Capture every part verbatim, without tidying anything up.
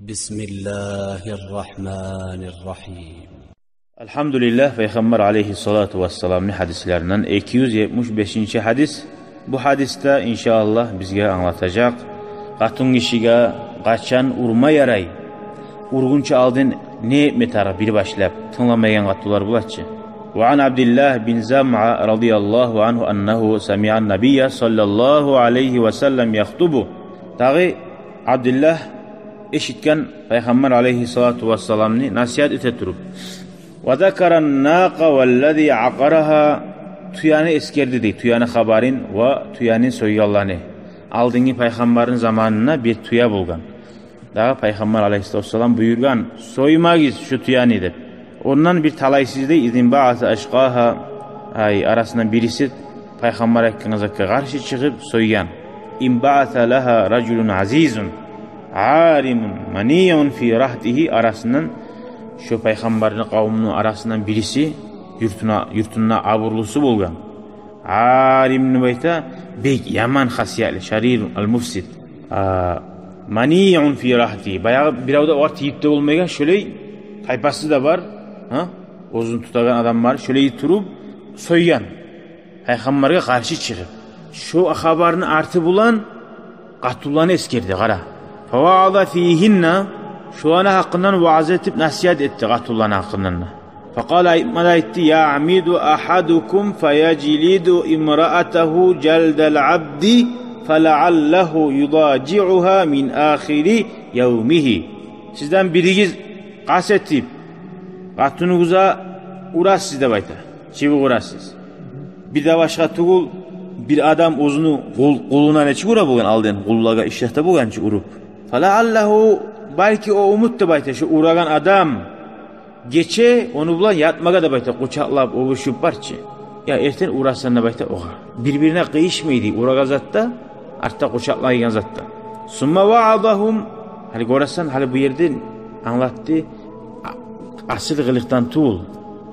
بسم الله الرحمن الرحيم. Алгьамдулиллагь, Пайхаммар алайгьиссалату вассаламны гьадислеринден эки юз етмиш бешинчи гьадис. Бу гьадисде, иншааллагь, бизге англатажакъ, къатынгишиге къачан урма ярай, ургъунча алдын не этме тарыкъ, бир башлап, тынгламайгъан къатынлар бола чы. وعن عبد الله بن زمعة رضي الله عنه أنه سمع النبي صلى الله عليه وسلم يخطب. Дагъы Абдуллагь эшитген Пайхаммар алайгьиссалату вассаламны насигьат эте туруп. وذكر الناقة والذي عقرها. Тюени эсгерди дей, тюени хабарын ва тюени сойгъанланы. Алдынгы Пайхаммарны заманында бир тюе болгъан. Дагъы Пайхаммар алайгьиссалату вассалам буюргъан: «Соймагъыз шу тюени», — деп. Ондан бир талайсыз дей, إذ انبعث أشقاها, ай, арасындан бириси Пайхаммар айтгъан затгъа къаршы чыгъып сойгъан. انبعث لها رجل عزيز عارم منيع في رهطه. Арасындан, шо Пайхаммарны къавумуну арасындан бириси, юртуна, юртунда абурлусу болгъан. Арим деп айта, бек яман хасиятлы, شرير المفسد. А, منيع في رهطه. Баягъы бирев де огъар тийип де болмайгъан, шолай тайпасы да бар, гьа? Оьзюн тутагъан адам бар, шолай туруп сойгъан. Пайхаммаргъа къаршы чыгъып. Шо хабарны арты булан къатынланы эсгерди, къара. فوعظ فيهن. Шоланы гьакъындан ваъза этип, насигьат этди къатынланы гьакъындан да. فقال, айтма да айтды: يعمد أحدكم فيجلد امرأته جلد العبد فلعله يضاجعها من آخر يومه. Сизден биригиз къаст этип, къатыныгъызгъа урасыз деп айта, чыбыкъ урасыз. Бир де башгъа тюгюл, бир адам оьзюню къул-, къулуна нечик ура болгъан алдын, къуллагъа ишлете болгъан чы уруп. فلعله, балки, о умут деп айта, шо урагъан адам гече ону булан ятмагъа деп айта, къучакълап, оьбюшюп бар чы. Я эртен урасан деп айта огъар. Бир-бирине къыйышмай дей урагъан затда, артда къучакълайгъан затда. ثم وعظهم. Гьали гёресен, гьали бу ерде англатды, а-, асил къылыкъдан тюгюл,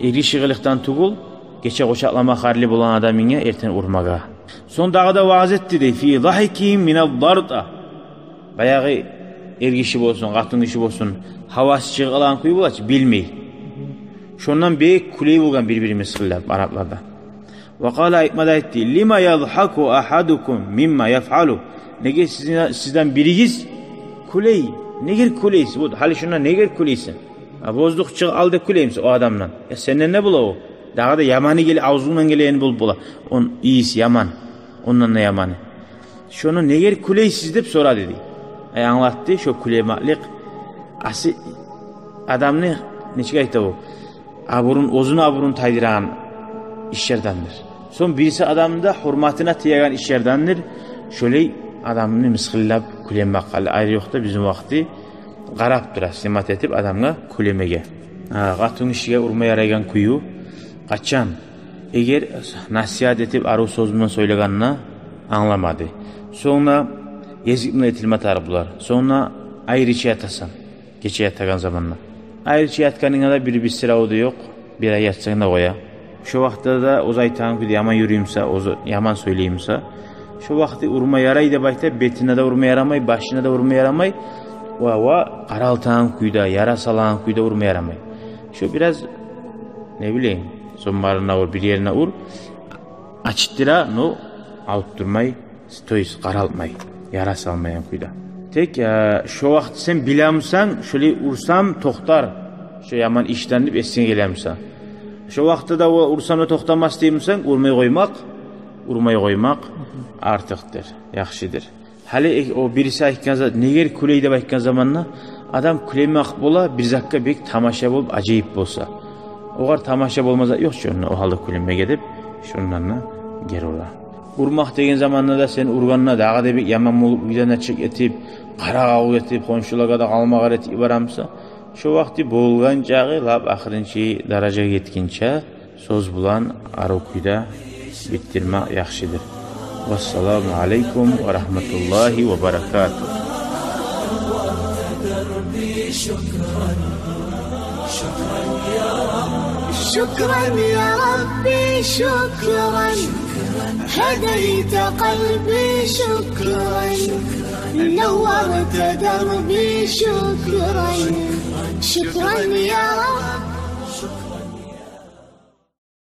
эргиши къылыкъдан тюгюл, гече къучакълама харлы болгъан адамынгны эртен урмагъа. Сонг дагъы да ваъза этди дей: في ضحكهم من الضرطة. Баягъы эргиши болсун, къатынгиши болсун, гьавасы чыгъып къалагъан кюй бола чы, билмей. Шондан бек кюлей болгъан, бир-бирин мысгъыллап, арапларда. وقال, айтма да айтды: لم يضحك أحدكم مما يفعل. Неге сизден, сизден биригиз кюлей? Негер кюлейсиз? Вот, гьали шунда негер кюлейсен? А воздух чыгъып къалды деп кюлеймисен о адамдан? Я сенден не бола о? Дагъы да яманы геле, авзунгдан гелегени болуп бола. Ону ийиси яман. Ондан да яманы. Шону негер кюлейсиз деп сорады дей. Ай, англатды шо кюлемакълыкъ аси адамны, нечик айта о, абурун, оьзюню абурун тайдырагъан ишлердендир. Сонг бириси адамны да гьюрметине тиеген ишлердендир. Шолай адамны мысгъыллап кюлемакъ, гьали айры ёкъда бизин вакъти къарап тура, снимать этип адамгъа кюлемеге. Гьа, къатынгишиге урма ярайгъан кюю къачан? Эгер насигьат этип, арив сёз булан сёйлегенде англамады. Сонг да гезик булан этилме тарыкъ булар. Сонг да айрыча ятасан, гече ятагъан заманда. Айрыча ятгъанынгда да бир бисирав да ёкъ, бир ай ятсанг да къоя. Шо вакътиде де оьзю айтагъан кюйде яман юрюймюсе, оьзю яман сёйлеймюсе, шо вакъти урма ярай деп айта, бетине де урма ярамай, башына да урма ярамай, ва, ва къаралтагъан кюйде, яра салагъан кюйде урма ярамай. Шо бираз, не билейим, сонг барына ур, бир ерине ур, ачытдыра, но авуртдурмай, то есть къаралтмай, яра салмайгъан кюйде. Тек, э, шо вакъти сен билемисен, шолай урсам токътар шо яман ишден деп эсинге гелемисе. Шо вакътиде де о урсам да токътамас деймисен, урмай къоймакъ, урмай къоймакъ артыкъдыр, яхшыдыр. Гьали, э, о бириси айтгъан зат, негер кюлей деп айтгъан заманда, адам кюлемакъ бола бир затгъа бек тамаша болуп, ажайып болса. Огъар тамаша болма зат ёкъ чы онда, о гьалда кюлемеге деп, шондан да гери ура. Урмакъ деген заманда да, сен ургъанда дагъы да бек яман болуп, уьйден де чыкъ этип, къарагъав этип, хоншулагъа да къалмагъар этип барамыса, шо вакъти болгъан чакъы лап ахырынчы даражагъа етгинче сёз булан арив кюйде битдирмек яхшыдыр. Вассаламу алейкум ва рагьматуллагьи ва баракатугь. شكرا يا ربي، شكرا. هديت قلبي، شكرا. نورت دربي، Шюкюр айны, шюкюр айны, я Раб.